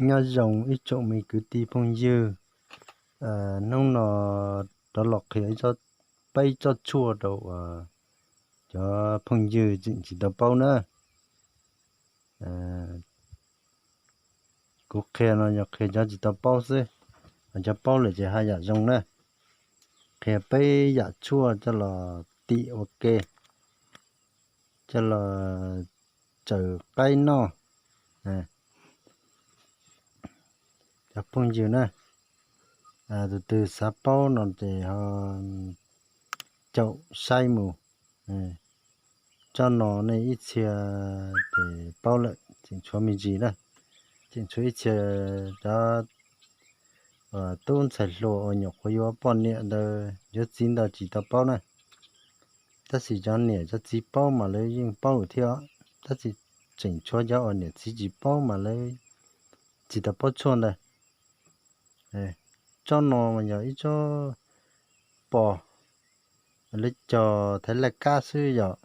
Nyob zoo ib tsoom me kwv tij phooj ywg, hnub no rov los qhia peb tsob tshuaj rau cov phooj ywg tseem tsis tau paub na. Kuv qhia no yog qhia cov tsis tau paub xwb, cov paub lawm ces haj yam zoo na. Qhia peb yam tshuaj coj los tim ua ke, coj los tsaws qaib noj. Cov phooj ywg na, tus twg xav paub no ces ho caum saib mus. Tsob no nej ib txhia ces paub lawm, tseem tshuav me ntsis na, tseem tshuav ib txhia cov tub ntxhais hluas uas nyuam qhuav yuav poj niam ntawd yuav txiv ntawd tsis tau paub na. Tab sis cov niam cov txiv paub mas lawv yeej paub thiab os, tab sis tseem tshuav cov uas niam txiv tsis paub mas lawv tsis tau paub tshuaj ntawd. Tsob no mas yog ib tsob pos, lawv cog thaiv laj kab xwb yom.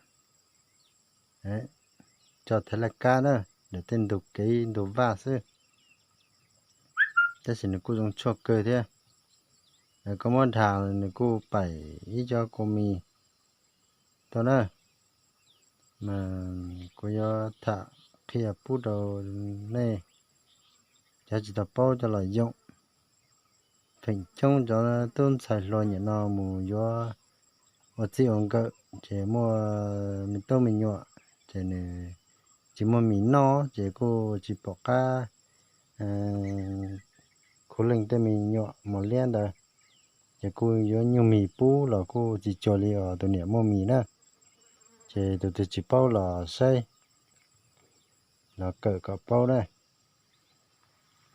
Cog thaiv laj kab na, lawm tej ntug kev ntug vaj xwb, tab sis nws kuj zoo tshuaj kawg thiab. Koj muab dhas nws kuj paim ib co kua mis tuaj na. Mas kuv yuav tham qhia pub rau nej cov tsis tau paub coj los yoom. Feem coob cov tub ntxhais hluas nyuam no mus yuav ua txij ua nkawm ces muaj me tub me nyuam, ces nws tsis muaj mis noj ces kuj tsis pom qab khuv leej tej me nyuam mos liab ntawd, ces kuj yuav nyuj mis pub los kuj tsis cuag li os tus niam muaj mis na. Ces tus twg tsis paub los saib, los kawm kom paub na.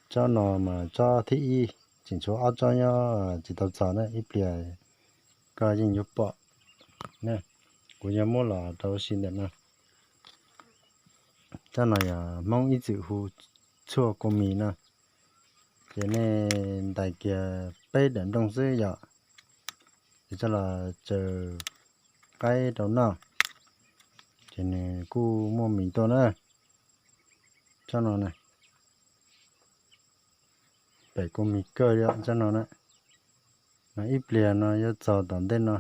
Tsob no mas tsob thib ib, tseem tshuav ob tsob nyob tsis tau txog na, ib pliag koj yeej yuav pom. Kuv yuav muab los rau ua si ntawm no. Tsob no yog Hmoob ib txwm hu tshuaj kua mis no, ces nej ntais kiag peb daim nplooj xwb yom, ces coj los tsaws qaib rau noj, ces nws kuj muaj mis tuaj na. Tsob no na, pem kua mis kawg li tsob no na. Mas ib pliag no yuav txog tom ntej no,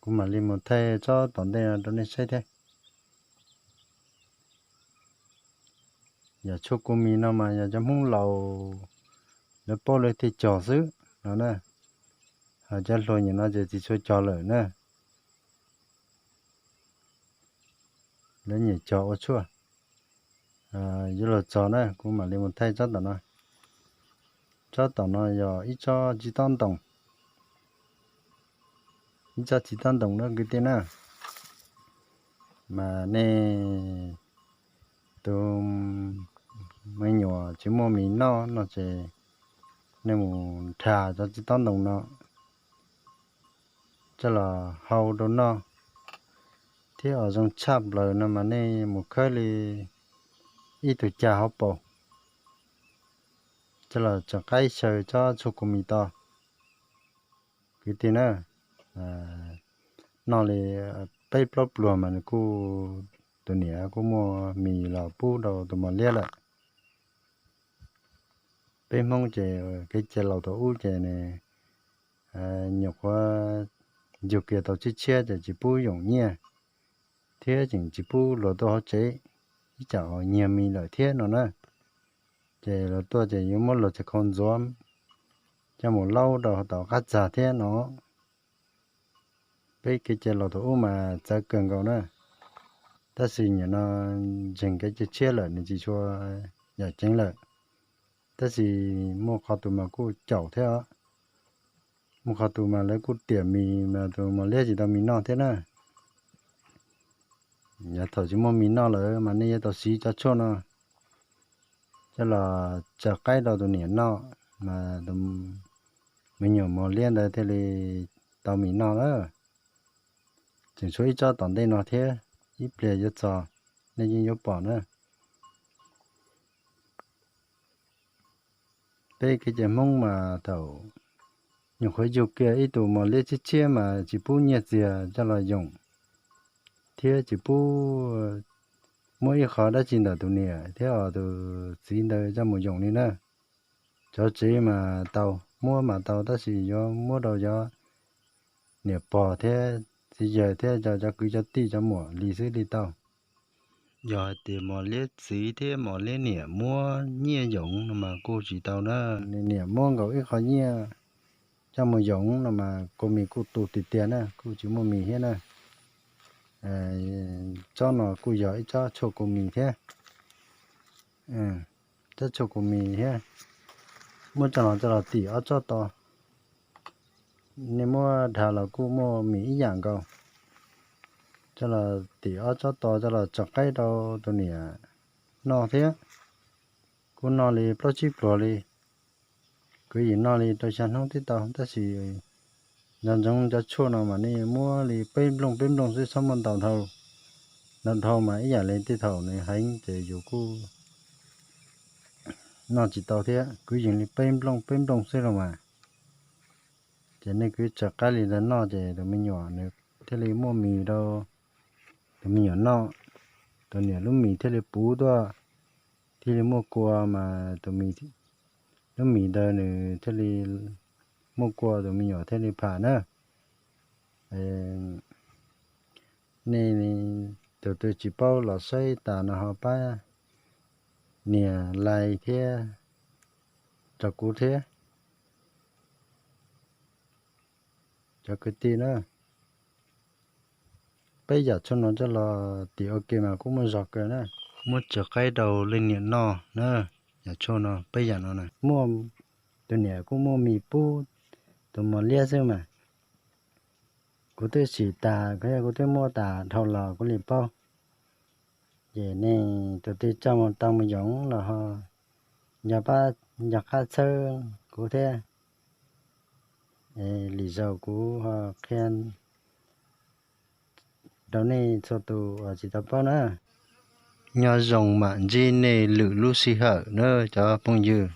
kuv mam li mus thaij tsob tom ntej no rau nej saib thiab. Yog tshuaj kua mis no mas yog cov Hmoob laus lawv paub lawv thiaj cog xwb no na, ho cov hluas nyuam no ces tsis tshua cog lawm na. Lawv nyiam cog ua tshuaj. Yuav luag txog na kuv mam li mus thaij tsob tom no. Tsob tom no yog ib tsob txiv tob ntoos, ib tsob txiv tob ntoos na kwv tij na. Mas nej tus me nyuam tsis muaj mis noj no ces nej mus nrhas cov txiv tob ntoos no coj los hau rau noj, thiab uas zoo tshaj plaws no mas nej mus khawb li ib tug cag hauv paus coj los tsaws qaib xyaw tsob tshuaj kua mis to. Kwv tij na, noj li peb plaub pluag mas nws kuj, tus niam kuj muaj mis los pub rau tus mos liab lawm. Peb Hmoob ces kev cai laus thaum ub ces nws nyuam qhuav yug kiag tau tshiab tshiab ces tsis pub yoom nyiaj, thiab tseem tsis pub luag tuaj hauv tsev, ib tsam uas nyiag mis lawm thiab no na. Ces luag tuaj ces yuav muab luag txhais khau ntxuav coj mus laub rau tom qab txag thiab no. Peb kev cai laus thaum ub mas txawv kawg nkaus na, tab sis nim no ntseeg kev cai tshiab lawm nws tsis tshua yam ceev lawm. Tab sis muaj qhov tus mas kuj caum thiab os, muaj qhov tus mas lawv kuj tiam mis mas tus mos liab tsis tau mis noj thiab na. Yav thaum tsis muaj mis noj lawm mas nej yuav tau siv cov tshuaj no coj los tsaws qaib rau tus niam noj, mas tus me nyuam mos liab ntawd thiaj li tau mis noj na. Tseem tshuav ib tsob tom ntej no thiab, ib pliag yuav txog nej yeej yuav pom na. Peb kev cai Hmoob mas thaum nyuam qhuav yug kiag ib tug mos liab tshiab tshiab mas tsis pub nyiaj txiag coj los yoom, thiab tsis pub muab ib qho dab tsi ntawm tus niam thiab os tus txiv ntawd coj mus yoom li na. Cov tsev mas tau, muab mas tau tab sis yuav muab rau cov niam pog thiab txiv yawg thiab cov, cov kwv cov tij cov muam li xwb li tau. Yog hais tias mos liab txiv thiab mos liab niam muab nyiaj yoom no mas kuj tsis tau na. Nws niam muab nkaus ib qho nyiaj coj mus yoom no mas kua mis kuj tu tiag tiag na, kuj tsis muaj mis thiab na. Tsob no kuj yog ib tsob tshuaj kua mis thiab, tsob tshuaj kua mis thiab. Muab coj los, coj los tim ob tsob to. Nej muab dhau los kuj muaj mis ib yam nkaus. Coj los tim ob tsob to coj los tso qaib rau tus niam noj thiab. Kuj noj li plaub tsib pluag li. Kwv yees noj li rau xya hnub twb tau tab sis nco ntsoov cov tshuaj no mas nej muab li peb nplooj peb nplooj xwb, txhob muab ntau dhau. Ntau dhau mas ib yam li tej thaum nws heev ces yus kuj noj tsis tau thiab. Kwv yees li peb nplooj peb nplooj xwb los mas. Ces nej kwv tso qaib li ntawd noj ces tus me nyuam nws thiaj li muaj mis rau tus me nyuam noj. Tus niam lub mis thiaj li puv tuaj, thiaj li muaj kua mas tus mis, lub mis ntawd nws thiaj li muaj kua, tus me nyuam thiaj li pham na. Nej tus twg tsis paub los saib tas no ho pab nias like thiab rau kuv thiab cov kwv tij na. Peb yam tshuaj no coj los tim ua ke mas kuj muaj zog kawg na. Muab tso qaib rau leej niam noj na. Yam tshuaj no, peb yam no na, muaj, tus niam kuj muaj mis pub tus mos liab xwb mas. Kuv twb sim tas, kuv twb muab tas dhau los kuv li paub. Ces nej tus twg coj mus tau mus yoom los ho nco pab nco qab txhawb kuv thiab. Lwm zaus kuv ho qhia rau nej txhua tus uas tsis tau paub na. Nyob zoo mam ntsib nej lwm lub sij hawm na cov phooj ywg.